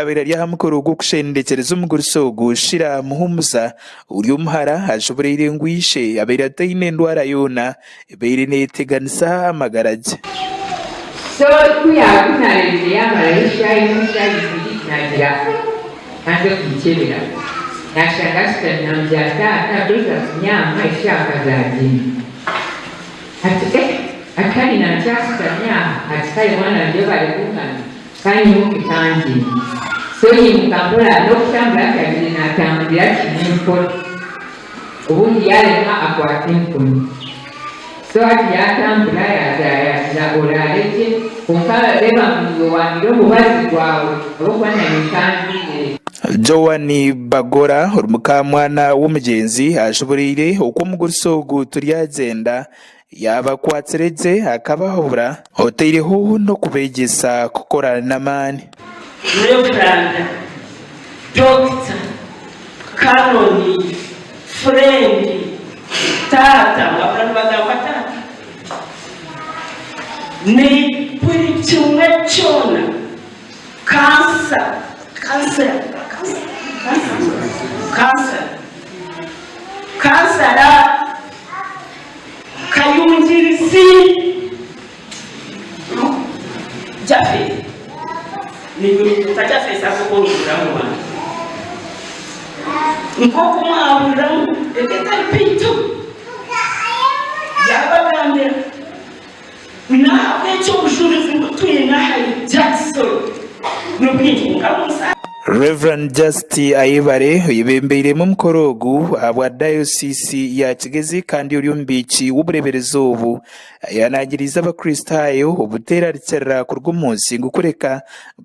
Oyabaire ari aha mukoro gw'okushendekyereza omugurusi ogu, Shira Muhumuza, ori omuhara ashoboreire ngu ishe abaire ataine ndwara yoona ebaire neeteganisa amagara gye. So ku yaakunareebire yaamarayo eshaaha emwe eshaaha ibiri naagira ka nze kumukyebera. Naashanga ashutami naamugira taata toza kunyaama eshaaha ka zaagyenda. Ati eh ati kare nankyashutami aha ati kare mwana wangye webare kungana. Ka nyimuke ka ngyende. So nyimuka mpora n'okutambura ntagiire natambulira kimwe mpora. Obundi yaremwa akwata enkoni. So hati yatambura yaza yagira oraare gye kwonka reeba ngu niiwe wamira omubazi gwawe ahabw'okuba nanye nkanjwire. Joan Bagora ori mukamwana w'omugyenzi ashoboreire oku omugurusi ogu Turyagyenda Yaabakwatsire gye akabahobora, otaireho n'okubeegyesa kukora n'amaani. Reveranda, Dokita, Canon, Friend, Taata, mwahurira nibagamba taata, ni buri kimwe kyona, Cancer, Councillor, Councillor, Kansara. Kayungirizi Japhet niinyeta Japhet ahabw'okuba oruguru omu bantu nk'oku mwahurira ngu eka etari beitu yaabagambira n'ahabw'ekyo obujurizi bu twine ahari Jackson ni bwingi kwonka munsi. Rev. Just Ayebare oyebembeiremu omukoro ogu ahabwa Dayosiisi ya Kigezi kandi ori omubiiki w'obureeberezi obu ayanangiriize abakristaayo obuteerarikirira kuruga omu nsi ngu kureka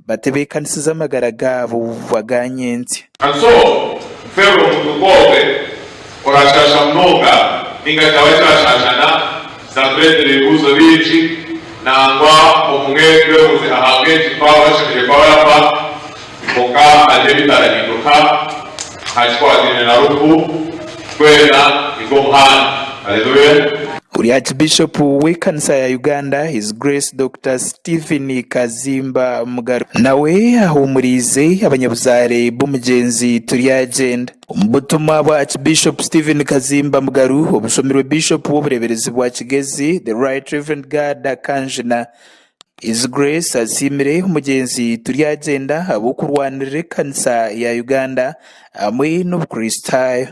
batebeekanisize amagara gaabo aga nyentsya. And so, Pharaoh omuntu nk'ogwe orashaasha munonga ninga kyaba kyashaashana zatureetera ebibuuzo bingi nangwa obumwe twebuuze ahabw'enki twaba bashemereire kuba barafa kwonka hariho ebitarahinduka aha kikwatiraine na rufu twena nigwo muhanda. Haleluya! Ori Archbishop w'ekanisa ya Uganda His Grace Dokita Stephen Kazimba Mugalu nawe ahuumuriize abanyabuzaare b'omugyenzi Turyagyenda. Omu butumwa bwa Archbishop Stephen Kazimba Mugalu obushomirwe Bishop w'obureeberezi bwa Kigezi The Right Rev Gad Kanjuna, His Grace asiimire omugyenzi Turyagyenda ahabw'okurwanirira ekanisa ya Uganda hamwe n'obukristaayo.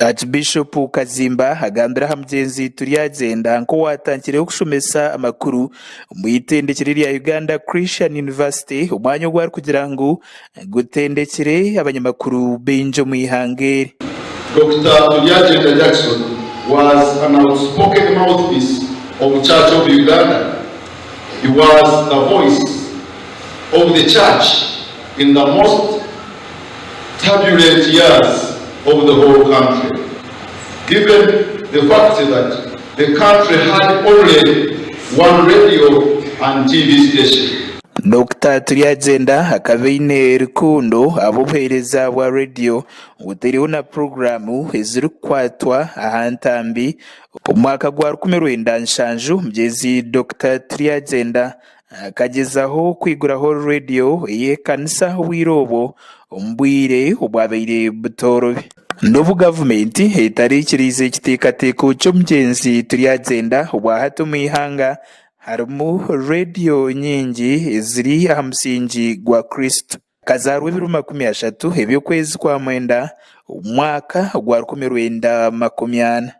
Archbishop Kazimba agambire aha mugyenzi Turyagyenda nk'owaatandikireho kushomesa amakuru omu itendekyero erya Uganda Christian University omwanya ogu arikugira ngu gutendekire abanyamakuru baingi omu ihanga eri. Dokita Turyagyenda Jackson was an outspoken mouthpiece of Church of Uganda. He was the voice of the church in the most turbulent years of the whole country. Given the fact that the country had only one radio and TV station. Dokita Turyagyenda akaba aine rukundo ahabw'obuheereza bwa rediyo otaireho na puroguraamu ezirikukwatwa aha ntambi. Omu mwaka gwa 1970, Mugyenzi Dokita Turyagyenda akagyezaho kwiguraho rediyo ey'ekanisa obwire obwo omu bwire obwabaire butoorobi. N'obu gavumenti etaraikiriize ekiteekateeko ky'omugyenzi Turyagyenda, obwahati omu ihanga harimu rediyo nyingi eziri aha musingi gwa Kristo. Akazaarwa ebiro 30 eby'okwezi kwa mwenda omu mwaka gwa 1940.